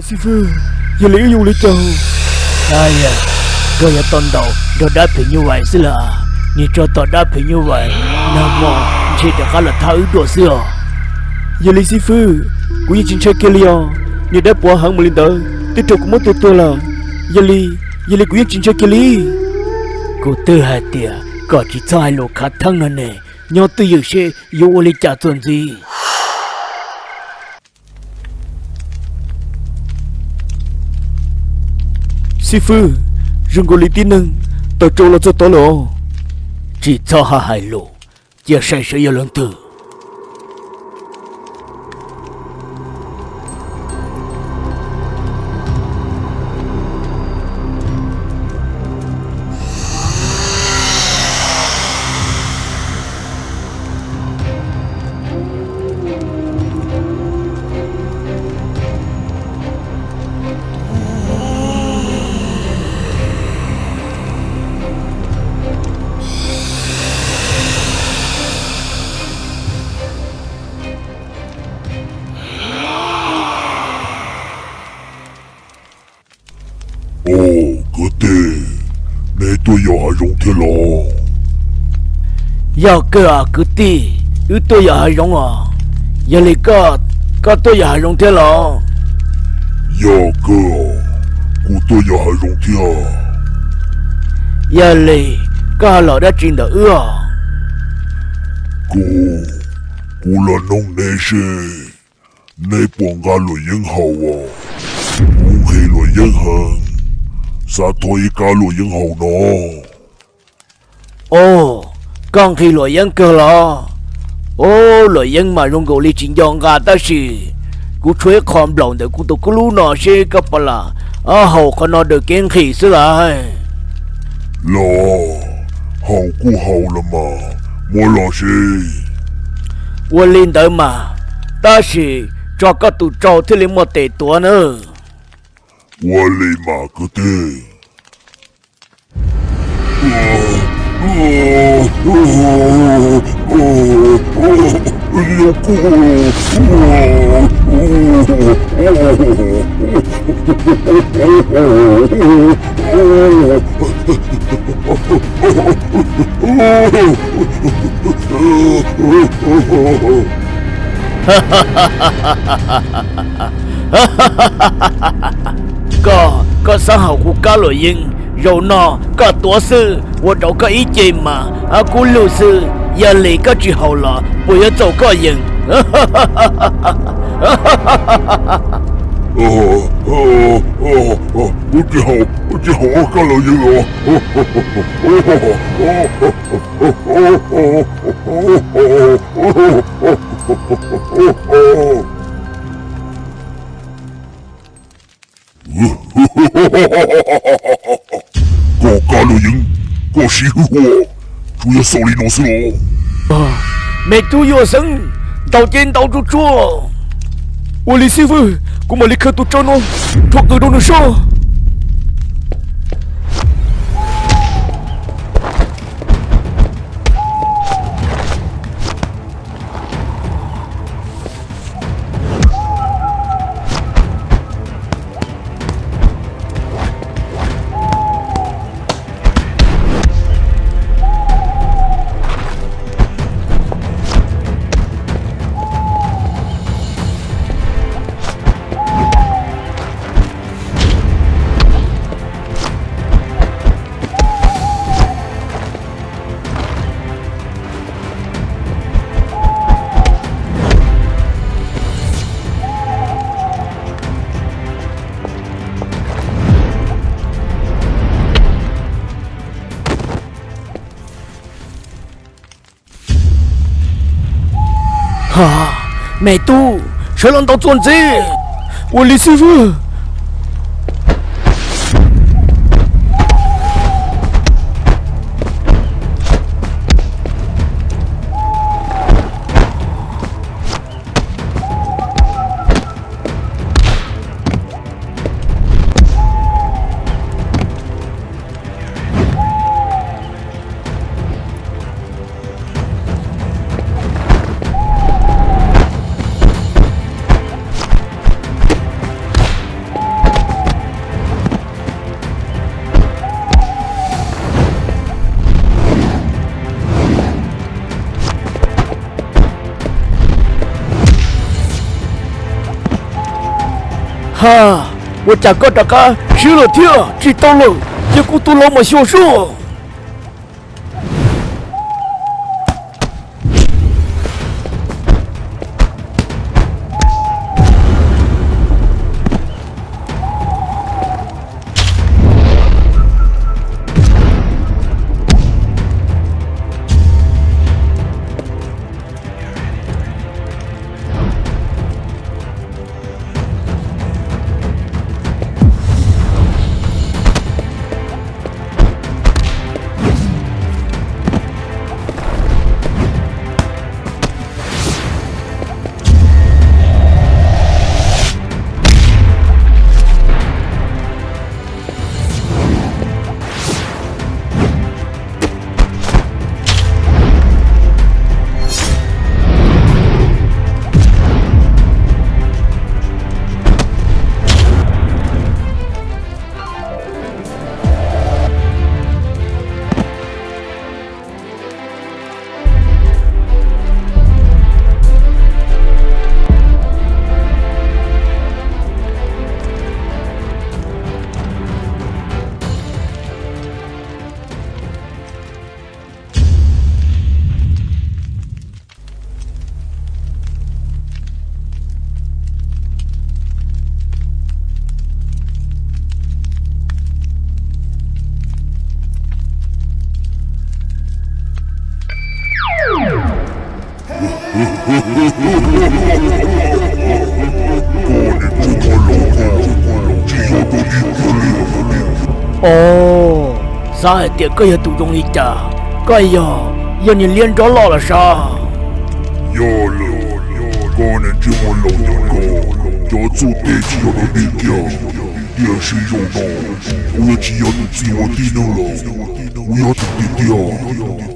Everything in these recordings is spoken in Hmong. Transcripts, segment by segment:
Xib fwb, yog li wb yuav ua li cas? Aya, koj yuav tau ntaus nrog dab phim nyuj vais xwb las. Niag tsov tom dab phim nyuj vais, nag hmo ntshe rov qab los thab wb dua xwb os. Yog li xib fwb, kuv yeej tsis ntshai kiag li os. Niag dab puav heev mus li ntawd twb raug kuv muab tua tuag lawm. Yog li, yog li kuv yeej tsis ntshai kiag li. Kuv twb hais tias kom tsis txhob hais lus khav theeb no ne, nyob twj ywm seb yuav ua li cas txuas ntxiv. Xib fwb, zoo nkaus li tib neeg tawm tsau los txog tod lawm os. Tsis txhob hais lus, cia saib seb yog leej twg. Os, kwv tij, neb tuaj yos hav zoov thiab los? Yog kawg os kwv tij, wb tuaj yos hav zoov os. Yog li koj, koj tuaj yos hav zoov thiab los? Yog kawg os, kuv tuaj yos hav zoov thiab. Yog li, koj ho los dab tsi ntawm wb os? Kuv, kuv los noog neb seb neb puas nqa luam yeeb haus os? Kuv nqhis luam yeeb heev, xav thov ib kab luam yeeb haus no. Os, koj nqhis luam yeeb kawg los? Os, luam yeeb mas zoo nkaus li tsis nco nqa tab sis kuv tshuav ib qho nplaum ntawm kuv tus kub lub no seb koj puas lam haus qhov no daws kev nqhis xwb lawm. Los, haus kuj haus los mas, muab los seb. Ua li ntawd mas, tab sis tso koj tus tsau thiaj li muaj tes tuav nawb. Ua li mas kwv tij. Koj, koj xav haus kuv kab luam yeeb, zaum no koj tuav xwb, ua rau koj ib ce mas kub lug xwb. Yog li koj tsis haus los puas yuav txaus koj yeem? Kuv tsis haus, kuv tsis haus kab luam yeeb os. Koj kab luam yeeb, koj siv hwj huam, tsuas yog xaus li no xwb los? Me tub Yuaj Xeeb, ntaus ces ntaus tsuag tsuag. Ua li xib fwb, kuv mam li khaws tus tsau no rho qws rau nws soj. Me tub, sawv los ntaus txuas ntxiv. Ua li xib fwb. Ha, ua cas koj rov qab swb lawm thiab? Tsis tau lawm, cia kuv tus laus mas xyuas sub. Koj niag ntsej muag laus ko, tsis yog dog dig kiag li. Os, xav hais tias koj yog tus zoo li cas? Koj yog, yog niag liab nrob loj los sav? Yog lawm, koj niag ntsej muag laus ntawm ko, cov txuj tes tsis yog dog dig kiag. Tiam sis zaum no, kuv yuav tsis yog tus txiv ua tib neeg lawm, kuv yog tus tiag tiag.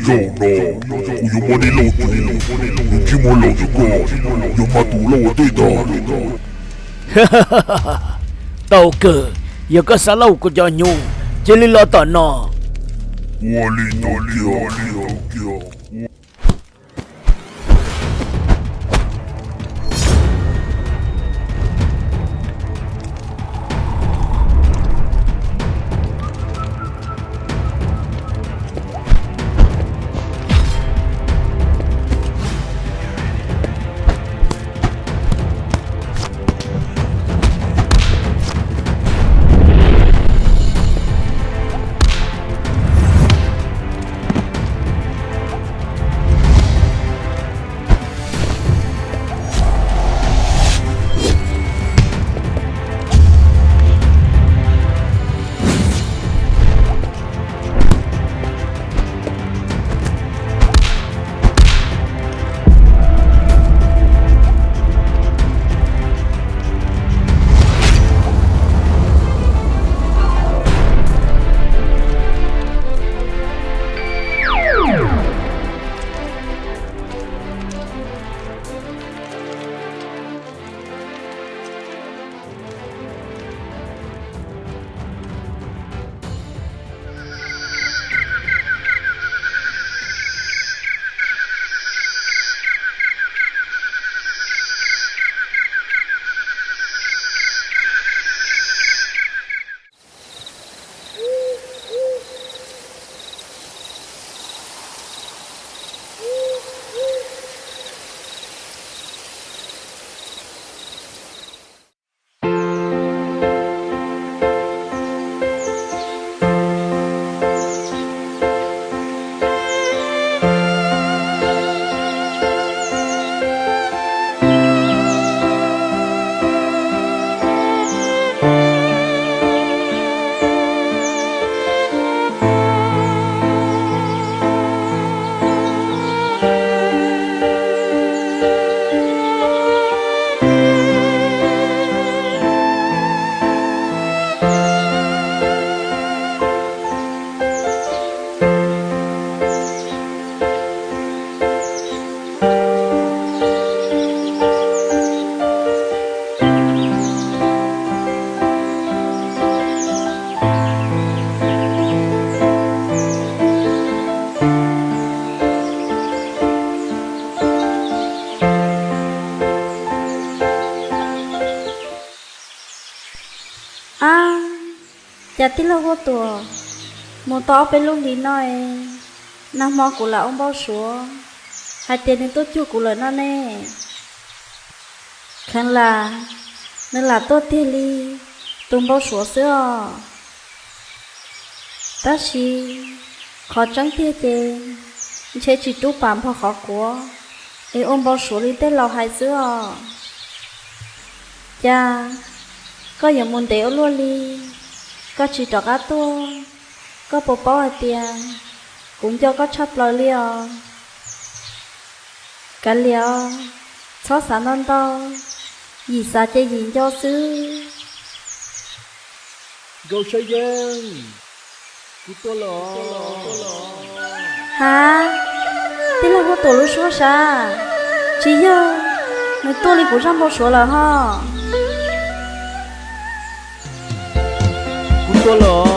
Zaum no, kuv yuav muab nej lauj cuv, niag ntsej muag laus ntawm ko, yuav mag tus lauj ua ntej tag. Tau kawg, yog koj xav lauj kuv cov hnyuv, cia li los tom no. Ua li ntawd kiag. Cas tij laug Huab Tuam, mus tau ob peb lub hlis no es, nag hmo kuv lam ua npau suav hais tias nws tuaj cuag kuv lawm no ne. Kheev lam, nws lam tuaj tiag li tus npau suav xwb os. Tab sis qhov tseeb tiag ces ntshe tsis rub pam npog qhov quav es ua npau suav li tej laus hais xwb os. Cas koj yuav mus ntev ua luaj li, koj tsis rov qab tuaj, koj puas paub hais tias kuv nco koj tshaj plaws li os? Kav liam, txhob xav ntau ntau, yim xav ces yim nco xwb. Nkauj Sab Yeeb, kuv tuaj lawm. Ha, tij laug Huab Tuam lub suab sav, tsis yog nws tuaj li kuv zaj npau suav lawm ho. Kuv tuaj lawm.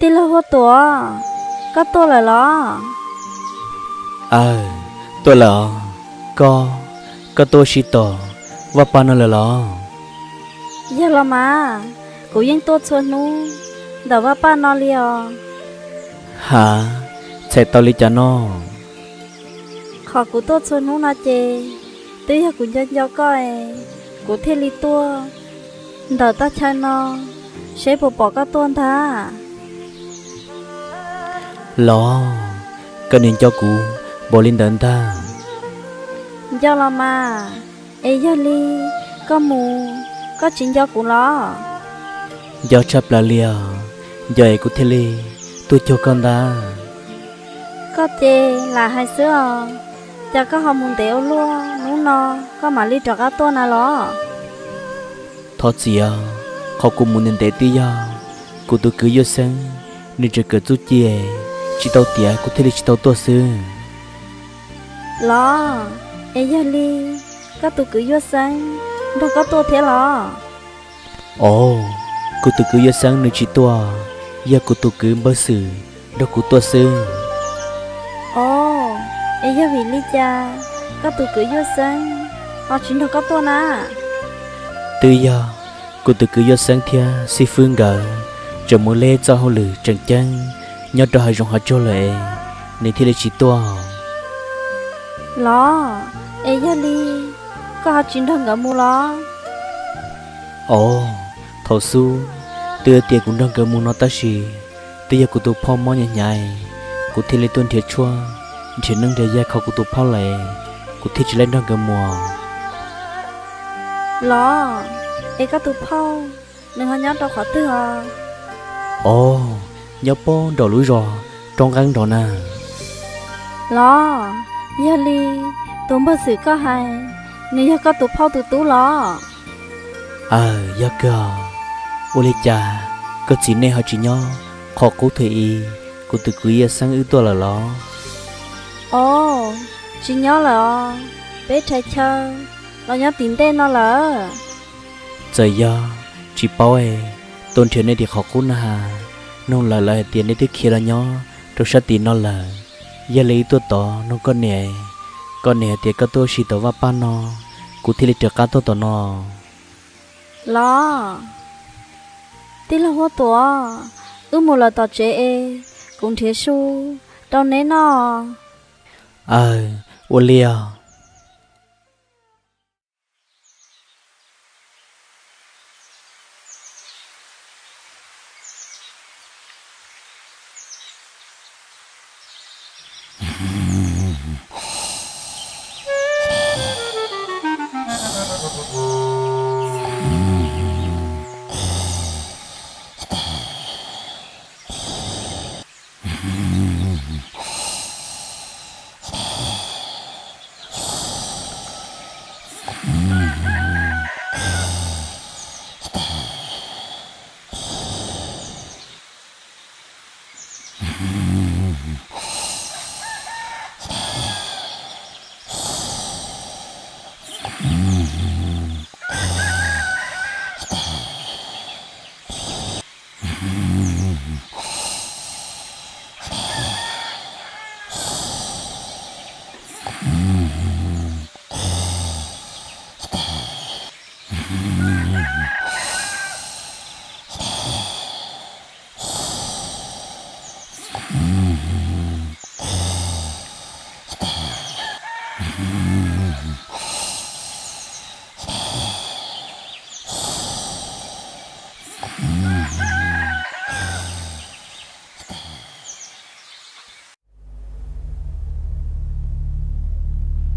Tij laug Huab Tuam, koj tuaj lawm los? Aw, tuaj lawm os. Koj, koj tuaj ua si tom vaj paj no lawm los? Yog los mas, kuv yeej tuaj txhua hnub ntawm vaj paj no li os. Ha, txhais tau li cas no? Qhov kuv tuaj txhua hnub no ces twb yog kuv nco nco koj es kuv thiaj li tuaj ntawm toj chaw no seb puas pom koj tuaj ntag. Los, koj niaj nco kuv npaum li ntawd ntag? Nco los mas, es yog li koj mus, koj tsis nco kuv los? Nco tshaj plaws li os, nco es kuv thiaj li tuaj cuag koj ntag. Koj ces lam hais xwb os, cas koj ho mus ntev ua luaj, hnub no koj mam li rov qab tuaj na los? Thov txim os, qhov kuv mus ntev ntev twb yog kuv tus kwv Yuaj Xeeb nws tseem kawm txuj ci, tsis tau tiav kuv thiaj li tsis tau tuaj xwb. Los, es yog li koj tus kwv Yuaj Xeeb nrog koj tuaj thiab los? Os, kuv tus kwv Yuaj Xeeb nws tsis tuaj, yog kuv tus kwv Npawg Xwm nrog kuv tuaj xwb. Os, es yog vim li cas koj tus kwv Yuaj Xeeb ho tsis nrog koj tuaj na? Twb yog kuv tus kwv Yuaj Xeeb thiab xib fwb nkawd tseem mus leb txoj hauj lwm tseem ceeb nyob rau hav zoov hav tsuag lawm es nws thiaj li tsis tuaj. Los, es yog li koj ho tsis nrog nkawd mus los? Os, thaum xub twb tias kuv nrog nkawd mus no tab sis twb yog kuv tus phauj mob hnyav hnyav, kuv thiaj li tuaj nrhiav tshuaj, nrhiav neeb nrhiav yaig kho kuv tus phauj lawm, kuv thiaj tsis lab nrog nkawd mus. Los, es koj tus phauj nws ho nyob rau qhov twg os? Os, nyob pob nraum lub zos Roob Nqeeb nraud na. Los, yog li tus Npawg Xwm koj hais, nws yog koj tus phauj tus tub los? Aw, yog kawg os. Ua li cas koj txiv nej ho tsis nyob qhov qub thaum ub kuv tus kwv Yuaj Xeeb wb tuaj lawm los? Os, tsis nyob lawm os, peb rhais chaw los nyob tim ntej no lawm. Txawm yog tsis paub es tuaj nrhiav nej tim qhov qub na has, nug lawv lawv hais tias nej twb khiav los nyob rau sab tim no lawm. Yog li wb tuaj tod nug koj niam, koj niam hais tias koj tuaj ua si tom vaj paj no, kuv thiaj li rov qab tuaj tom no. Los, tij laug Huab Tuam, wb mus lawm tom tsev es kuv nrhiav su rau neb noj. Aw, ua li os.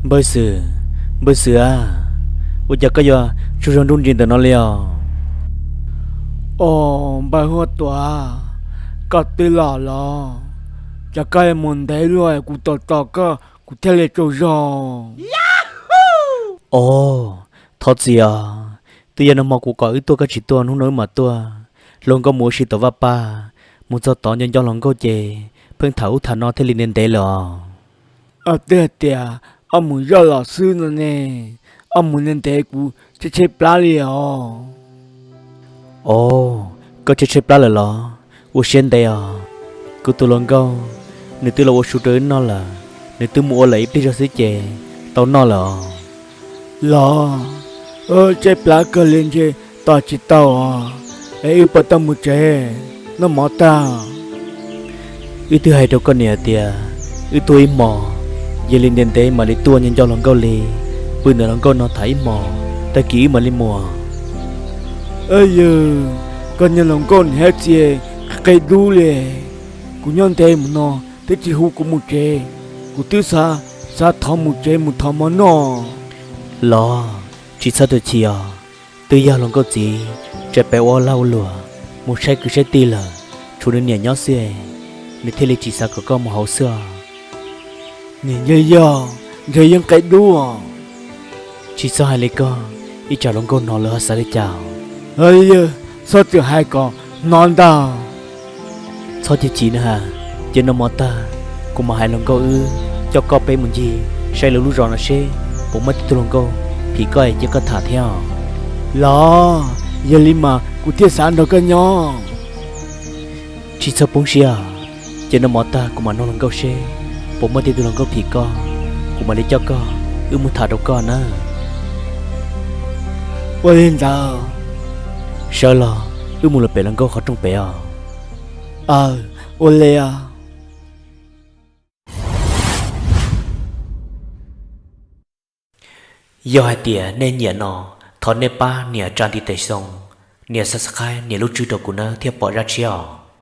Npawg Xwm, npawg Xwm a, ua cas koj yuav tsaug zog nruj nris ntawm no li os? Os, npawg Huab Tuam, koj twb los los, cas koj mus ntev luaj, kuv tos tos koj kuv thiaj li tsaug zog. Os, thov txim os, twb yog nag hmo kuv kom wb tuaj koj tsis tuaj, hnub no wb mam tuaj. Hluas nkauj mus ua si tom vaj paj, mus txog tod nco nco hluas nkauj ces pheej tham ub tham no thiaj li ntev ntev lawm os. Twb hais tias ob mus zoj los xwb no ne, ob mus ntev ntev kuv tshaib tshaib plab li os. Os, koj tshaib tshaib plab lawm los? Ua siab ntev os, kuv tus hluas nkauj nws twb los ua su rau wb noj lawm, nws twb mus ua lawm ib pliag zog xwb ces tau noj lawm os. Los, tshaib plab kawg li ntshe tos tsis tau os, es wb puas tau mus tsev noj mov tag? Wb twb hais rau koj niam tias wb tuaj ib hmos, yog li ntev ntev mam li tuaj, nco nco hluas nkauj li, pw ntawm hluas nkauj no tham ib hmos, tag kis wb mam li mus. Yog, koj niag hluas nkauj niag hab txia qe dub li, kuv nyob ntev mus no twb tsis hu kuv mus tsev, kuv twb xav, xav thov mus tsev mus thov mov noj. Los, tsis txhob tu chim os, twb yog hluas nkauj txiv tseem pem ua lag ua luam, mus saib kwv saib tij lawm, tshuav nws niam nyob xwb, nws thiaj li tsis xav kom koj mus hauv xwb os. Niam yog yog, ntshe yeej qe dub os. Tsis txhob hais li koj, ib tsam hluas nkauj hnov lawv ho xav li cas. Yog, txhob txwm hais kom hnov ntag. Txhob chim chim na has, ces noj mov tag, kuv mam hais hluas nkauj wb coj koj peb mus ncig saib lawv lub zos no seb puas muaj tej tug hluas nkauj phim koj es cia koj tham thiab os. Los, yog li mas kuv thiaj xav nrog koj nyob. Tsis txhob poob siab, ces noj mov tag kuv mam nug hluas nkauj seb puas muaj tej tug hluas nkauj phim koj, kuv mam li coj koj wb mus tham rau koj na. Ua li ntawd, sawv los wb mus lawm pem hluas nkauj qhov rooj pem os. Aw, ua li os. Yog hais tias nej nyiam no, thov nej pab nias tsa ntiv tes xoo, nias subscribe, nias lub tswb rau kuv nawb thiaj pom zaj tshiab os.